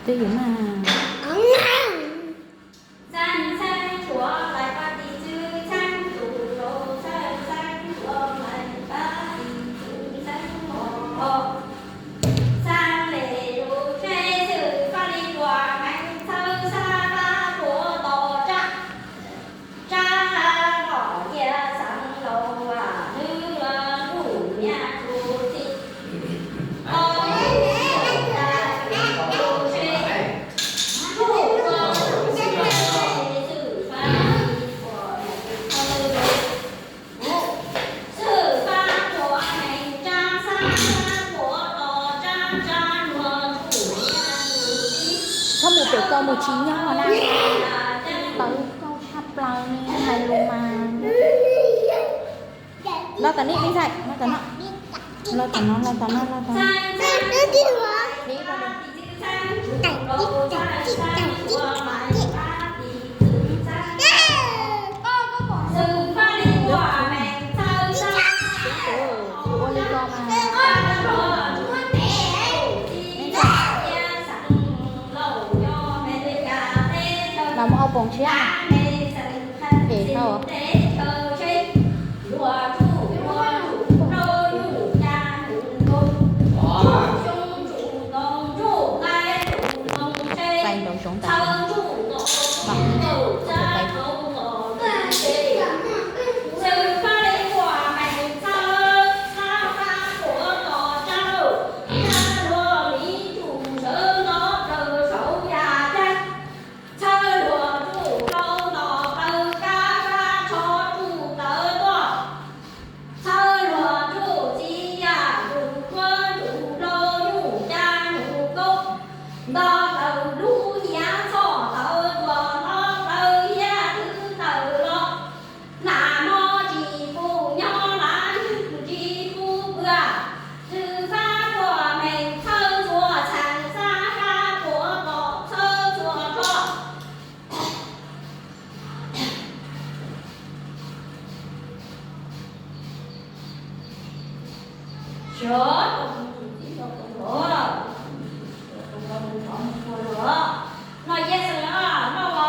Twb yog mas. Txhob mus pem ko mus tsis nyob na. Tawv koj tshaj plaws li hais lus mas. Los tom no, los tom no, los tom no, los tom no. Los mus ua poom tshiab. Phem dhau. Pais nraum zoov tas. No yog xeem os, no los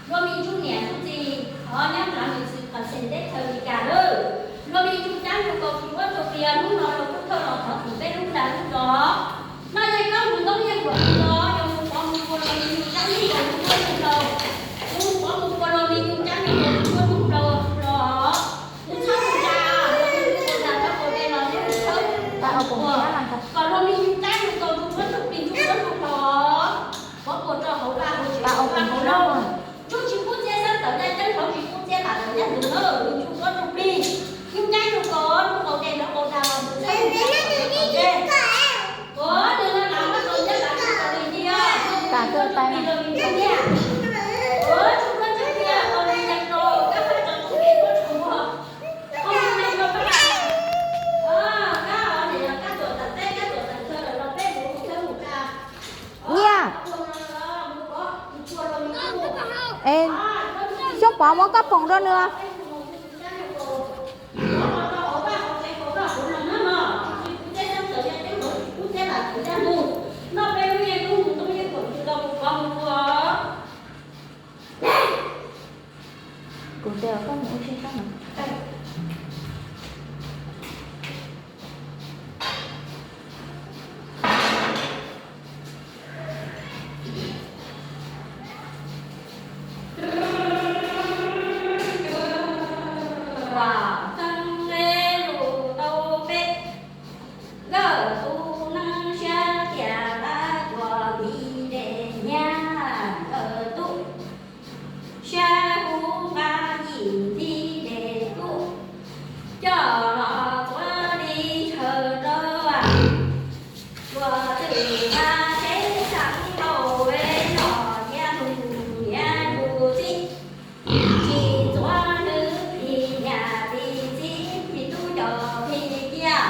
luag me ntsuj niam ntsuj txiv thov nyob nrad mus txwv qhov xeem teb chaws Amelikas lawm. Luag me ntsuj cab ntsuj kaus tsis muab tsuj plias hnub no los kuj thawj los thov txim peb lub dag lub zog. No yog koj mus ntoob yeej kuam tus los yog mus pov mus puag luag me ntsuj cab ntsuj kaus ntsuj muab ntsuj kaus, mus pov mus puag luag me ntsuj cab ntsuj kaus ntsuj muab ntsuj plaws los. Mus txhawb mus tsa, mus txhawb mus tsa, txhawb mus tsa los mus txhawb mus tsa, kom luag me ntsuj cab ntsuj kaus ntsuj muab ntsuj plig ntsuj muab ntsuj plaws. Pov puas rau hauv vaj hauv tsev hauv vaj hauv loog. Ntsuj tsis kub txiab xeeb tawm yaj ceeb, hauv tsis kub txiab tas tawm yaj ntug na, ntsuj muab ntsuj plig, ntsuj cab ntsuj kaus ntsuj kaus tes nrov kaus dag los mus txhawb mus tsa kom tau tau tseg. Ua nws no na, muab kaus cab tas ntsuj kaus tes nti os, ntsuj muab ntsuj plig los me ntsuj niam. Ua ntsuj muab ntsuj plig los me yaj kaus, kab faj tso tsoom pem tuaj tshua muag. Kab os, niam yog kab tuam tas teb kab tuam tas chaw lawm los peb mus txhawb mus tsa. Nyiaj. Es Xyooj Pov muab koj poom rau nws. Kuv tias koj mus ua si sab no. Vam txeeb lus tau peb, Nkawm Tub neeb siab tias qab cuag mi de hnyiab, Nkawm Tub siab huv nqa yim nti de tub, coj los tuav li ntshaw rau, tuav twm nqa teb xeev laus ve los tiav mus tiav mus txib, tsis txuav nws phim niam phim txiv phim tub cov phim kiag,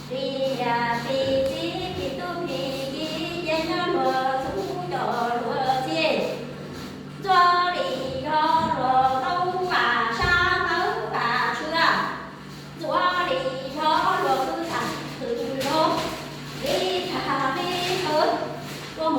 phim niam phim txiv phim tub phim kiv cia nyob luag txhub cov luag txij, txuav li yog luag tau vam sab tawb vam tshua, txuav li yog luag khwv tham khwv lug, li tham li khwv, luag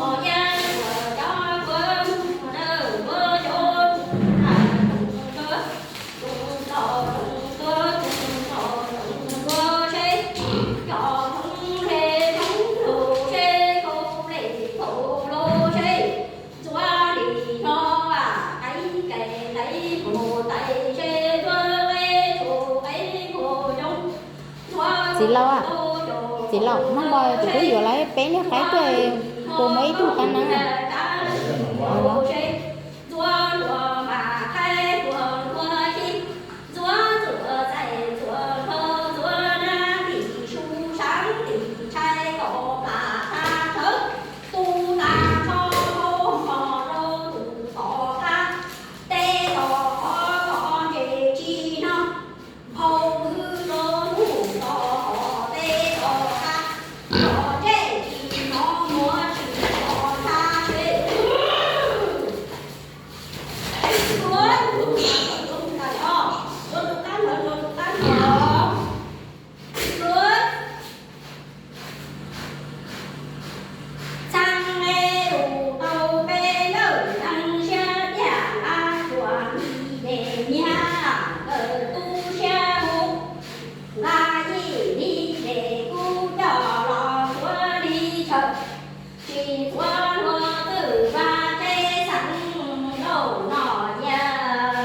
Txiv laus, txiv laus, Hmoob Npos tus twb yuav lawv peb niag qaib tuaj, puas muaj ib tug qab neeb? Txhaj le lus tau peb nkawm neeg siab tiag, nqa txuas li des nyiag nkawd tub siab mus, nqa yim li des kub coj los ntxuav li chaw. Tsis ntxuav luag twj vaj teb xeev lauj, noj cia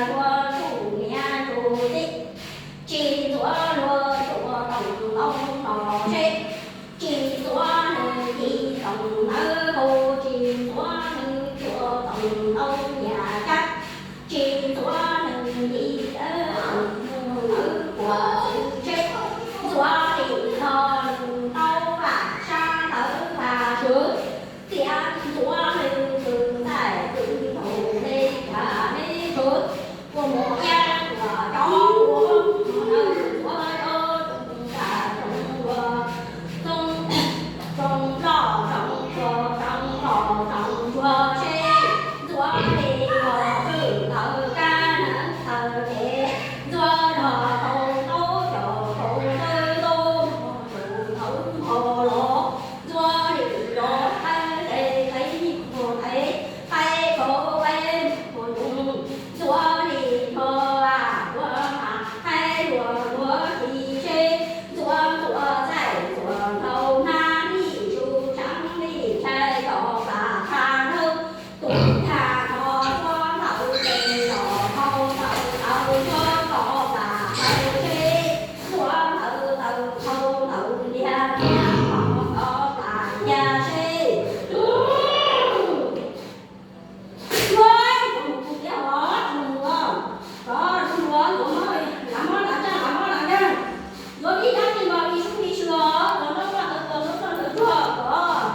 luag tsuj niam tsuj txiv. Tsis ntxuav luag tsuj toom ntoo los seb, tsis ntxuav nws ci toom ntawv hau, tsis ntxuav nws tsuj toom ntoo nyias cab, tsis ntxuav nws ci ntawv mus ntawv puas txwv seb, ntxuav li no nws tau vam sab ntawv vam swv, tias ntxuav nws txwv txaij txwv ntaug le cas le tshuav, puas mus iab tuam cov ua ntawv ntxuav cov tsoom tag tsoom luag, tsoom tsoom loj tsoom tuag tsoom loj tsoom tuag seb, ntxuav li los twj ntawv kab neeb taw kev, ntxuav los tau taub caum kaus tawb ntaub, mus tus ntawv npau los, ntxuav li los qaib qe qe mus qe, qaib kaus qe mus ntoo, ntxuav li los ua mas qaib luag luag ci seb, ntxuav ntxuav txaij ntxuav ntaug hnab li su tshab li ntshai kom plam tshaj hnawb. Tus tag no tsuab ntawv ces los ntaus ntawv ntawv tsuab kom plam ntawv seb, tsuab ntawv ntawv ntaus ntawv ntiag ntiag kom plam ntiag seb. Ua, tsis mus tiag os, tsis mus os. Kov tus hluas ntxuav mob, lav mob lav tsaj lav mob lav nkeeg. Yuav vib dab tsi los vib sub vib sw os, tos nroj noj ntawd tos nroj noj ntawd tsuag os.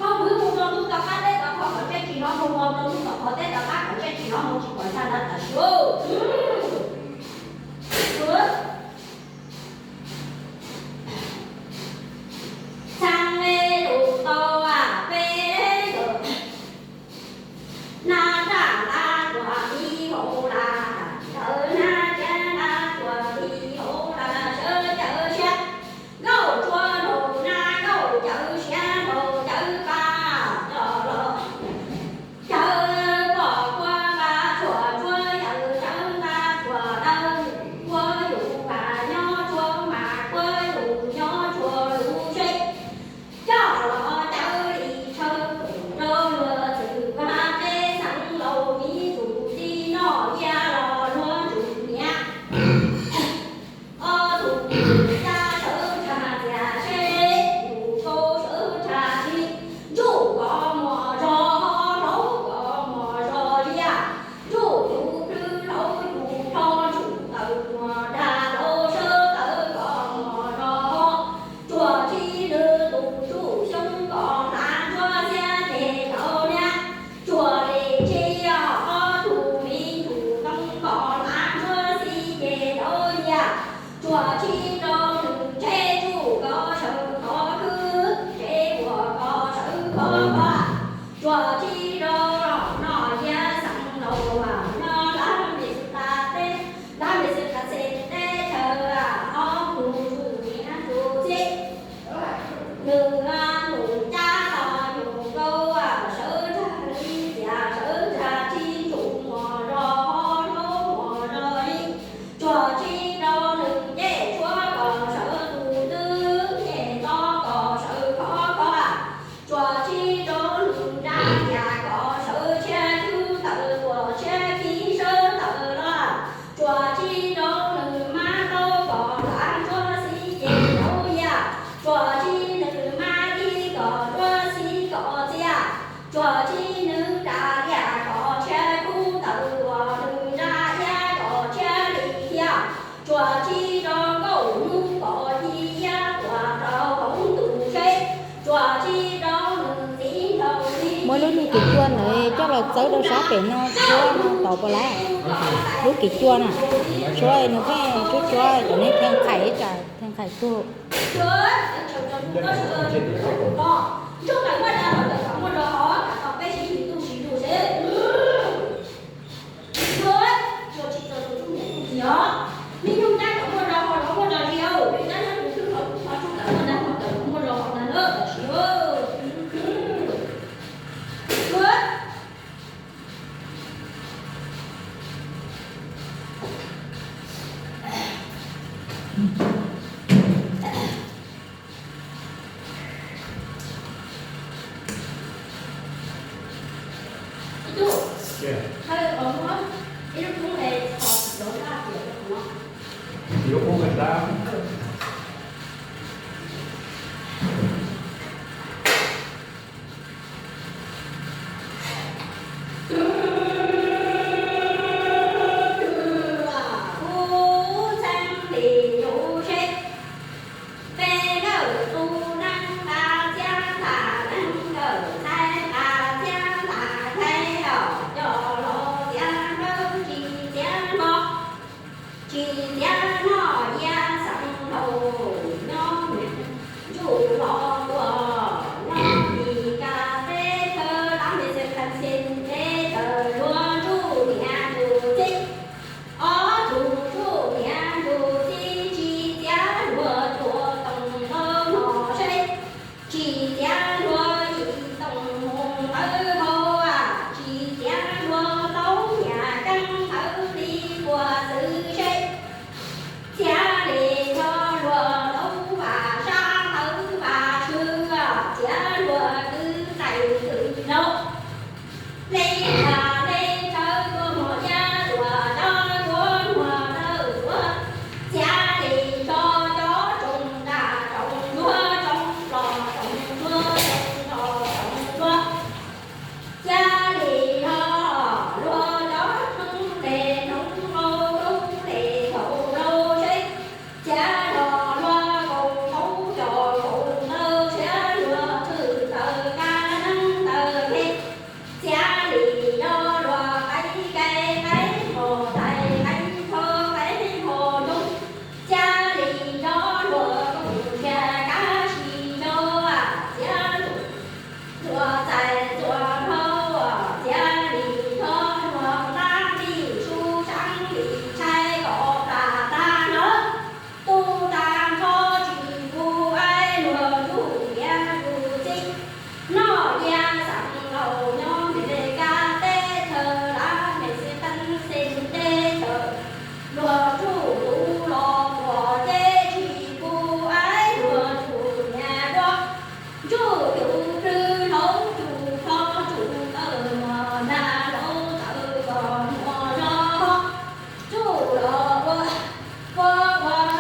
Pog kwv mus rau ntuj tom qab teb tom qhov kom ntsej tsis hnov mus, rau ntuj tom qhov teb tom qab kom ntsej tsis hnov mus, tsis pom ntshai ntawd tam sim. Txhaj le lus tau peb nkawm. Nab raj nqa ruam tiv hauv las, ntawd nab ciab nqa ruam tiv hauv las sawv cawv siab. Nkauj tsuag nraug nab nkauj cawv siab nraug cawv pab coj los. Cawv pom kua nqa ruam tsuag, cawv cawv nqa ruam dawb, kua yus mas nyob tsuag mas kua yus nyob tsuag lub seb. Coj los cawv li chaw rau luag txwv vaj teb xeev laus, miv txuj txiv noj cia los luag tsuj niam. Ob tug cab sawv tshaj txias seb, tus kau sawv tshaj tsis, ntsuj kov muag zog, hlaub kov muag zog liab, ntsuj yus plwb hlaub yus plho, ntsuj tawv muag dag hlaub sawv tawv kov muag zog, tsuag tsis nws tus tsuj xyoob kom hnav ntsuab xiab ces tau niam, tsuag li tsis ob tug miv tsuj toog kom hnav ntsuab xib ces tau yam, tsuag tsis rau nws tsev tsuj kov sawv kov khwb, tsev uas kov sawv kov kov, tsuag tsis rau los noj cia xeev laus, nyob lab mej xwb tas teb, lab mej xwb tas txhej teb chaws, ob tug tsuj niam tsuj txiv. Nws nus cab los yus nkauj, sawv tshaj li txias sawv tshaj tsis, ntsuj muag zog hlaub muag zog li, tsuag tsis rau nws ncej tshuab kom sawv tus ntwb, ncej nto kom sawv khov khov, tsuag tsis rau Cua ntawd coj los txawb rau sab pem no, tshuab no tod puas lawm? Lub kis cua na, tshuab nws pheej tshuab tshuab, cov neeg theej qhais ib tsam theej qhais tuag.